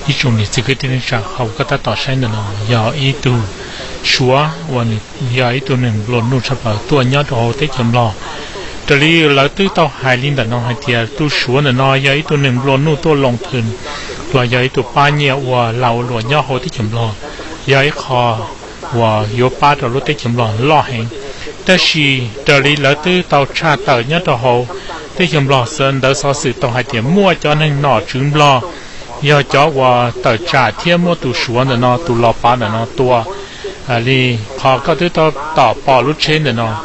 一种呢，这个电视上好个大岛山的呢，有一堵蛇，我呢，有一堵能落入城堡，多鸟着好得全落。这里老都到海里的呢，还跌堵蛇的呢，有一堵能落入多龙腾，我有一堵八年，我老落鸟好得全落，有一颗 我有巴着落得全落落很。但是这里老都到查到鸟着好，得全落神的所是都还跌没叫能拿全落，要叫我到查天没堵蛇的呢，堵老巴的呢，多。 啊，你好，个都到到保路车的呢，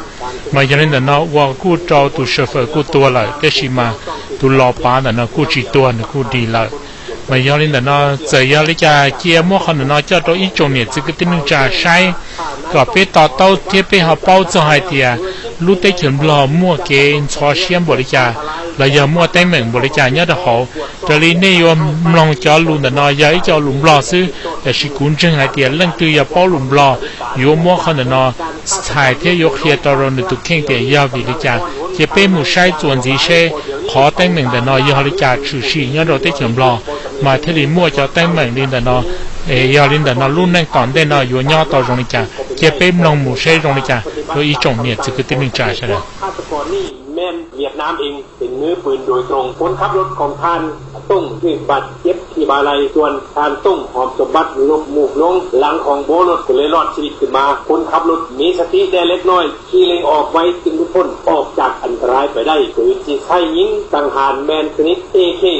嘛，原来的呢，我故找都是否故多了，但是嘛，都老板的呢，故几多呢，故低了。嘛，原来的呢，这样的家节目可能呢，叫做一种呢，这个的能加晒，个别到到贴背好包子还跌，路得全落没给朝鲜不的家，了要没得门不的家，要的好。 这里呢，有望叫路的呢，有一叫路不老师，也是公正还跌，冷都要包路不老，有没可能呢，才贴有些到人的都看见要比的家，这边没晒转这些，好等门的呢，要的家出去，要到得全不老，嘛，这里没叫等门的呢，诶，要领的呢，路能当的呢，有要到人的家，这边没晒人的家，有一种呢，这个的能加下来。 แມ່ນຫວຽດນາມເອງເປັນມືປືນໂດຍຕຣົງ. ຄົນຂັບລົດຂອງທ່ານຕົງຖືກບາດເຈັບທີ່ບ່າໄຫຼ່, ສ່ວນທ່ານຕົງ ຫອມສົມບັດ ຫຼົບມູກລົງຫຼັງຂອງໂບລົດ ກໍເລີຍລອດຊີວິດຂຶ້ນມາ. ຄົນຂັບລົດມີສະຕິແດ່ເລັກນ້ອຍ, ຂີ່ເລັ່ງອອກໄວຈຶ່ງຫຼຸດພົ້ນອອກຈາກອັນຕະລາຍໄປໄດ້. ປືນທີ່ໃຊ້ຍິງສັງຫານແມ່ນຊະນິດ ເອເຄ ສີ່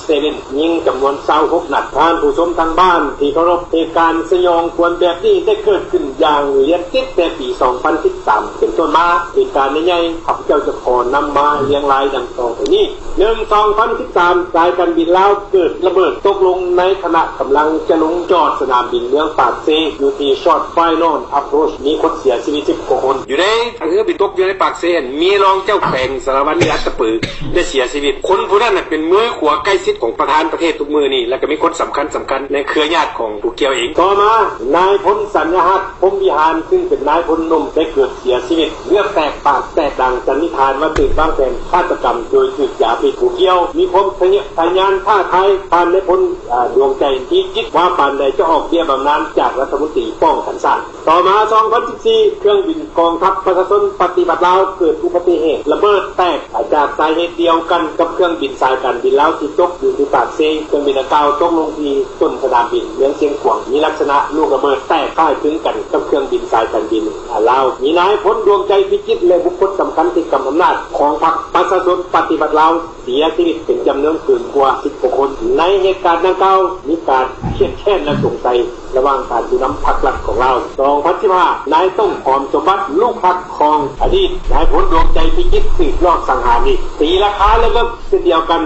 ສິບເຈັດ ຍິງຈຳນວນຊາວຫົກນັດ. ທ່ານຜູ້ຊົມທາງບ້ານທີ່ເຄົາລົບ, ເຫດການສະຫຍອງຂວັນແບບນີ້ໄດ້ເກີດຂຶ້ນຢ່າງລຽນຕິດແຕ່ປີສອງພັນສິບສາມເປັນຕົ້ນມາ. ເຫດການໃຫຍ່ໆ ຂ້າພະເຈົ້າຈະຂໍນຳມາລຽງລາຍດັ່ງຕໍ່ໄປນີ້. ໜຶ່ງ ສອງພັນສິບສາມ ສາຍການບິນລາວເກີດລະເບີດຕົກລົງໃນຂະນະກຳລັງຈະລົງຈອດສະໜາມບິນເມືອງປາກເຊ ຢູ່ທີ່ຊອດຟາຍນອນອາໂພຣຊ ມີຄົນເສຍຊີວິດສິບກວ່າຄົນ. ຢູ່ໃນເຮືອບິນຕົກຢູ່ໃນປາກເຊ ມີຮອງເຈົ້າແຂວງສາລະວັນ ອັດຕະປື ໄດ້ເສຍຊີວິດ. ຄົນຜູ້ນັ້ນນະເປັນມືຂວາໃກ້ຊິດຂອງປະທານປະເທດທຸກມື້ນີ້ ແລະກໍມີຄົນສຳຄັນໆໃນເຄືອຍາດຂອງຜູ້ກ່ຽວເອງ. ຕໍ່ມາ ນາຍພົນ ສັນຍະຮັດ ພົມວິຫານ ຊຶ່ງເປັນນາຍພົນໜຸ່ມ ໄດ້ເກີດເສຍຊີວິດເລືອດແຕກປາກແຕກດັງ, ສັນນິຖານວ່າຖືກວາງແຜນຄາດຕະກຳໂດຍຖືກຢາພິດ. ຜູ້ກ່ຽວມີຄວາມທະຍານທ້າທາຍ ທ່ານນາຍພົນ ອາ ດວງໃຈ ທີ່ຄິດວ່າປານໃດຈະອອກເບ້ຍບຳນານຈາກລັດຖະມົນຕີປ້ອງກັນຊາດ. ຕໍ່ມາ ສອງພັນສິບສີ່ ເຄື່ອງບິນກອງທັບປະຊາຊົນປະຕິວັດລາວເກີດອຸບັດຕິເຫດລະເບີດແຕກ ຈາກສາເຫດດຽວກັນກັບເຄື່ອງບິນສາຍການບິນລາວທີ່ຕົກຢູ່ທີ່ປາກເຊ. ເຄື່ອງບິນດັ່ງກ່າວຕົກລົງທີ່ຕົ້ນສະໜາມບິນເມືອງຊຽງຂວາງ, ມີລັກສະນະລູກລະເບີດແຕກຄ້າຍຄືນກັນກັບເຄື່ອງບິນສາຍການບິນລາວ. ມີນາຍພົນ ດວງໃຈ ພິຈິດ ແລະບຸກຄົນສຳຄັນທີ່ກຳອຳນາດຂອງພັກປະຊາຊົນປະຕິວັດລາວ ເສຍຊີວິດເປັນຈຳນວນເກີນກວ່າສິບກວ່າຄົນ. ໃນເຫດການດັ່ງກ່າວ ມີການຄຽດແຄ້ນ ແລະ ສົງໄສລະຫວ່າງການຜູ້ນຳພັກລັດຂອງລາວ. ສອງພັນສິບຫ້າ ນາຍຕົງ ຫອມສົມບັດ ລູກຮັກຂອງອະດີດນາຍພົນ ດວງໃຈ ພິຈິດ ຖືກລອບສັງຫານອີກ. ຕີລາຄາເລິກໆເຊັ່ນດຽວກັນ.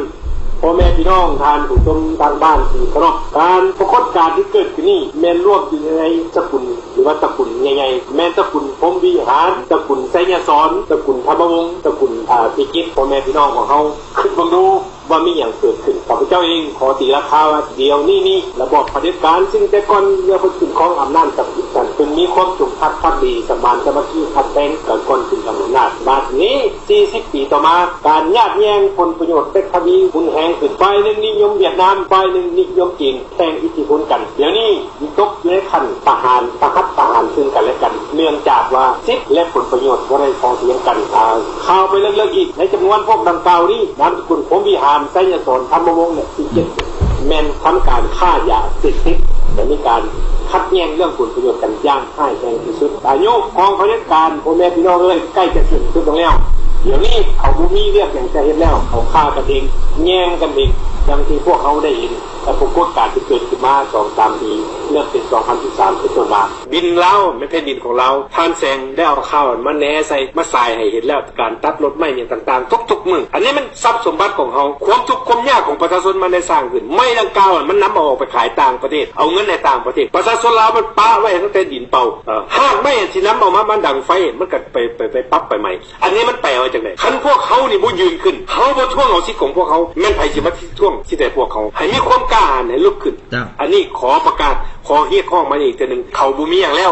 ພໍ່ແມ່ພີ່ນ້ອງທ່ານຜູ້ຊົມທາງບ້ານທີ່ເຄົາລົບ, ການປາກົດການທີ່ເກີດຂຶ້ນນີ້ແມ່ນລວມຢູ່ໃນສະກຸນ ຫຼືວ່າຕະກຸນໃຫຍ່ໆ ແມ່ນຕະກຸນພົມວິຫານ, ຕະກຸນໄຊຍະສອນ, ຕະກຸນທຳມະວົງ, ຕະກຸນ ອາ ພິຈິດ. ພໍ່ແມ່ພີ່ນ້ອງຂອງເຮົາຄິດເບິ່ງດູວ່າມີຫຍັງເກີດຂຶ້ນ. ຂ້າພະເຈົ້າເອງຂໍຕີລາຄາວ່າດຽວນີ້ນີ້ ລະບອບຜະເດັດການ ຊຶ່ງແຕ່ກ່ອນເມື່ອເພິ່ນຂຶ້ນຄອງອຳນາດກັບອີກນັ້ນ ເພິ່ນມີຄວາມຈົງຮັກພັກດີ ສະມານສາມັກຄີຮັກແພງກັນກ່ອນຂຶ້ນຄອງອຳນາດ. ບາດນີ້ ສີ່ສິບປີຕໍ່ມາ ການຍາດແຍ່ງຜົນປະໂຫຍດເປັກທະວີຮຸນແຮງຂຶ້ນ. ຝ່າຍໜຶ່ງນິຍົມຫວຽດນາມ, ຝ່າຍໜຶ່ງນິຍົມຈີນ ແຂ່ງອິດທິພົນກັນ. ດຽວນີ້ຕົກຢູ່ໃນຂັ້ນປະຫານ ປະຫັດປະຫານຊຶ່ງກັນແລະກັນ ເນື່ອງຈາກວ່າສິດ ແລະ ຜົນປະໂຫຍດບໍ່ໄດ້ພໍພຽງກັນ. ອາ ຂ່າວໄປເລິກໆອີກ, ໃນຈຳນວນພວກດັ່ງກ່າວນີ້ ນາມສະກຸນ ພົມວິຫານ, ໄຊຍະສອນ, ທຳມະວົງ ແລະ ສິເຈັດ ແມ່ນທຳການຄ້າຢາເສບຕິດ ແລະ ມີການຂັດແຍ່ງເລື່ອງຜົນປະໂຫຍດກັນຢ່າງຮ້າຍແຮງທີ່ສຸດ. ອາຍຸຂອງຜະເດັດການ ພໍ່ແມ່ພີ່ນ້ອງເອີຍ ໃກ້ຈະສິ້ນສຸດລົງແລ້ວ. ດຽວນີ້ເຂົາບໍ່ມີວຽກຫຍັງຈະເຮັດແລ້ວ, ເຂົາຂ້າກັນເອງ, ແຍ່ງກັນເອງ, ດັ່ງທີ່ພວກເຮົາໄດ້ເຫັນ ແລະ ປາກົດການທີ່ເກີດຂຶ້ນມາສອງສາມປີ ເລີ່ມເປັນສອງພັນສິບສາມເປັນຕົ້ນມາ. ດິນລາວແມ່ນແຜ່ນດິນຂອງລາວ. ທ່ານແສງໄດ້ເອົາຂ່າວມາແນໃສ່ ມາສາຍໃຫ້ເຫັນແລ້ວ, ການຕັດລົດໄມ້ຫຍັງຕ່າງໆ ທຸກໆມື້. ອັນນີ້ມັນຊັບສົມບັດຂອງເຮົາ. ຄວາມທຸກຄວາມຍາກຂອງປະຊາຊົນມັນໄດ້ສ້າງຂຶ້ນ. ໄມ້ດັ່ງກ່າວມັນນຳເອົາອອກໄປຂາຍຕ່າງປະເທດ, ເອົາເງິນໃຫ້ຕ່າງປະເທດ. ປະຊາຊົນລາວມັນປະໄວ້ຕັ້ງແຕ່ດິນເປົ່າ. ເອີ ຮາກໄມ້ອັນຊິນຳເອົາມາ ມາດັງໄຟ ມັນກໍໄປ ໄປ ໄປປັບໄປໄໝ້. ອັນນີ້ມັນແປວ່າຈັ່ງໃດ? ຄັນພວກເຮົານີ້ບໍ່ຢືນຂຶ້ນ, ເຮົາບໍ່ທວງເອົາສິດຂອງພວກເຮົາ, ແມ່ນໃຜຊິມາທວງສິດໃຫ້ພວກເຮົາ? ໃຫ້ມີຄວາມກ້າຫານ, ໃຫ້ລຸກຂຶ້ນ. ເຈົ້າ. ອັນນີ້ຂໍປະກາດ, ຂໍຮຽກຮ້ອງມາອີກເທື່ອໜຶ່ງ, ເຂົາບໍ່ມີຫຍັງແລ້ວ.